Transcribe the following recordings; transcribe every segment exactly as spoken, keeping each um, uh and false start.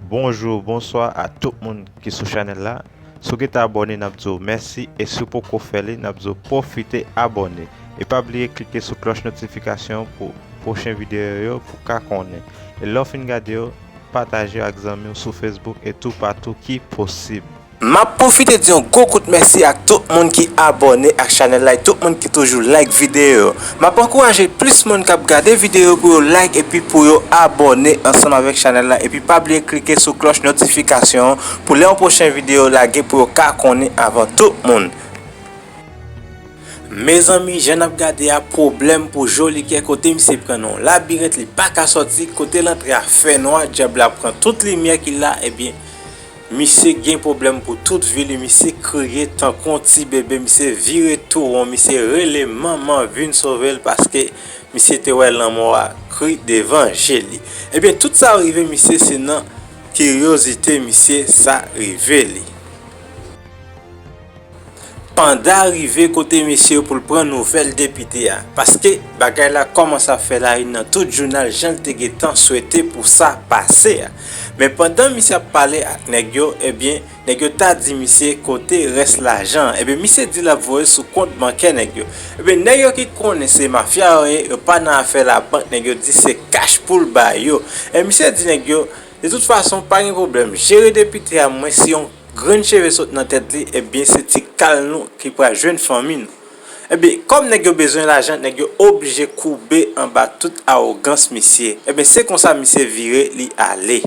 Bonjou, bonswa a tout moun ki sou chanèl la. Si w gentan abòne, n ap di w mèsi, e si w poko fè li, n ap di w pwofite abòne. E pa bliye klike sou klòch notifikasyon pou pwochen videyo yo pou w ka konnen. E lè w fin gade yo, pataje yo ak zanmi w sou Facebook e toupatou ki posib. M ap pwofite di yon gwo kout mèsi ak tout moun ki abòne ak chanèl la e tout moun ki toujou like videyo yo. M ap ankouraje plis moun k ap gade videyo yo pou yo like epi pou yo abòne ansanm avèk chanèl la. Epi pa bliye klike sou klòch notifikasyon an pou lè yon pwochen videyo lage pou yo ka konnen avan tout moun. Mezanmi, jan n ap gade a, pwoblèm pou Jolikè, kote misye pran nan yon labirent, li pa ka sòti, kote l antre a fè nwa, dyab la pran tout limyè ki la, ebyen, misye gen pwoblèm pou tout vi li, misye kriye tankou yon ti bebe, misye vire tou won, misye rele manman vin sove l paske misye te wè lanmò a kri devan je li. Ebyen, tout sa rive misye, se nan kiryozite misye sa rive li. Panda rive kote misye pou l pran nouvèl depite a, paske bagay la kòmanse ap fè la une nan tout jounal jan l te gentan swete pou sa pase a. Men pandan misye ap pale ak nèg yo, ebyen, nèg yo ta di misye kote rès lajan an. Ebyen, misye di l ap voye sou kont bankè nèg yo. Ebyen, nèg yo ki konnen se mafya yo ye, yo pa nan afè labank, nèg yo di se kach pou l ba yo. E misye di nèg yo, de tout fason, pa gen pwoblèm, jere depite a, mwen si yon grenn cheve sot nan tèt li, ebyen, se ti kal nou ki pral jwenn fanmi nou. Ebyen, kòm nèg yo bezwen lajan, nèg yo oblije koube anba tout awogans misye. Ebyen, se konsa misye vire, li ale.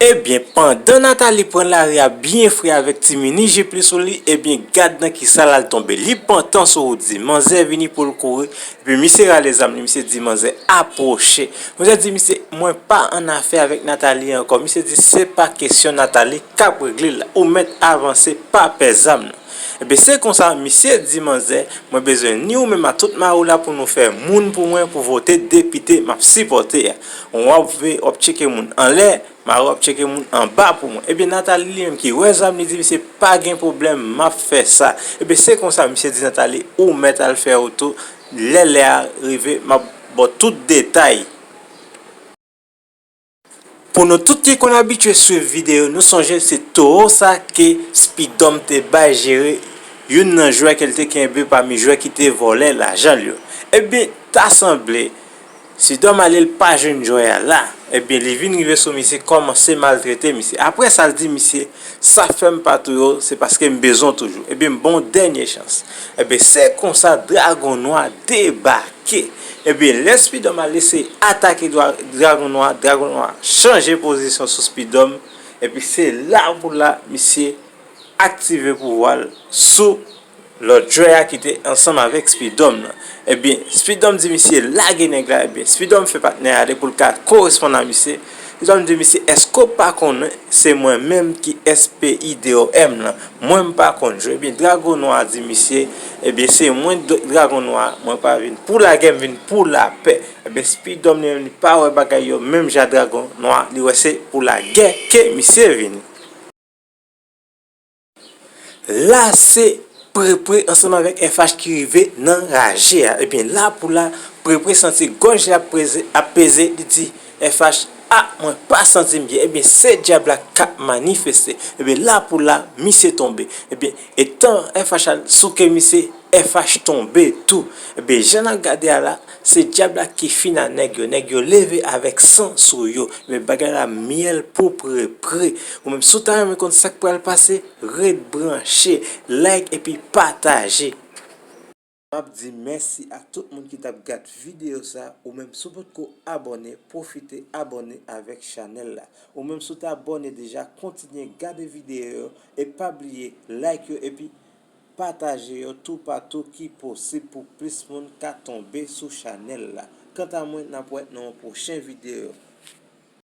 Ebyen, pandan Nathalie pran lari a byen fre avèk ti mini jip li sou li, ebyen, gad nan kisa l al tonbe. Li pantan sou wout, di manzè vini pou l kouri, epi misye rale zam li, misye di manzè apwoche. Manzè di misye, mwen pa an afè avèk Nathalie ankò. Misye di se pa kesyon Nathalie k ap regle l la. Ou mèt avanse, pa pè zam nan. Ebyen, se konsa, misye di manzè, mwen bezwen ni ou menm a tout mari w la pou nou fè moun pou mwen pou vote depite m ap sipòte a. W ap ve, w ap tcheke moun anlè, mari w ap tcheke moun anba pou mwen. Ebyen, Nathalie li menm ki wè zam, li di misye pa gen pwoblèm, m ap fè sa. Ebyen, se konsa, misye di Nathalie, ou mèt al fè wout ou, lè lè a rive, m ap ba w tout detay. Pou nou tout ki konn abitye swiv videyo, nou sonje se towo sa ke Spidòm te bay jere, youn nan jwè ke l te kenbe pami jwè ki te vòlè lajan l yo. Ebyen, ta sanble, Spidòm ale, l pa jwenn jwè a la. Ebyen, li vin rive sou misye, kòmanse maltrete misye. Apre sa, l di misye, sa fè m pa touye w, se paske m bezwen w toujou. Ebyen, m ba w dènye chans. Ebyen, se konsa dragon nwa debake. Ebyen, lè Spidòm al eseye atake dwa-, dragon nwa, dragon nwa chanje pozisyon sou Spidòm. Epi se la pou la, misye aktive pouvwa l sou lòt jwè a ki te ansanm avèk Spidòm nan. Ebyen, Spidòm di misye lage nèg la. Ebyen, Spidòm fè patnè a ale pou l ka koresponn a misye. Spidòm di misye, èske w pa konnen se mwen menm ki S P I D O M nan? Mwen, m pa konn jwe. Ebyen, dragon nwa a di misye, ebyen, se mwen, d-, dragon nwa a, mwen pa vin pou lagè, m vin pou lapè. Ebyen, Spidòm li menm, li pa wè bagay yo menm jan dragon nwa a, li wè se pou lagè ke misye vini. La, se Prepre ansanm avèk F H ki rive nan raje a. Ebyen, la pou la, Prepre santi gòj li ap preze, ap peze, li di F H, a, mwen pa santi m byen. Ebyen, se dyab la k ap manifeste. Ebyen, la pou la, misye tonbe. Ebyen, etan F H al souke misye, F H tonbe tou. Ebyen, jan n ap gade a la, se dyab la ki fin a nèg yo. Nèg yo leve avèk san sou yo. Ebyen, bagay la myèl pou Prepre. Ou menm, si w ta renmen konn sa k pral pase, ret branche, like epi pataje. M ap di mèsi ak tout moun ki t ap gad videyo sa. Ou menm, si w potko abòne, pwofite abòne avèk chanèl la. Ou menm, si w t abòne deja, kontinye gade videyo yo e pa bliye like yo epi pataje yo toupatou ki posib pou plis moun ka tonbe sou chanèl la. Kanta mwen, n ap wè nan yon pwochen videyo.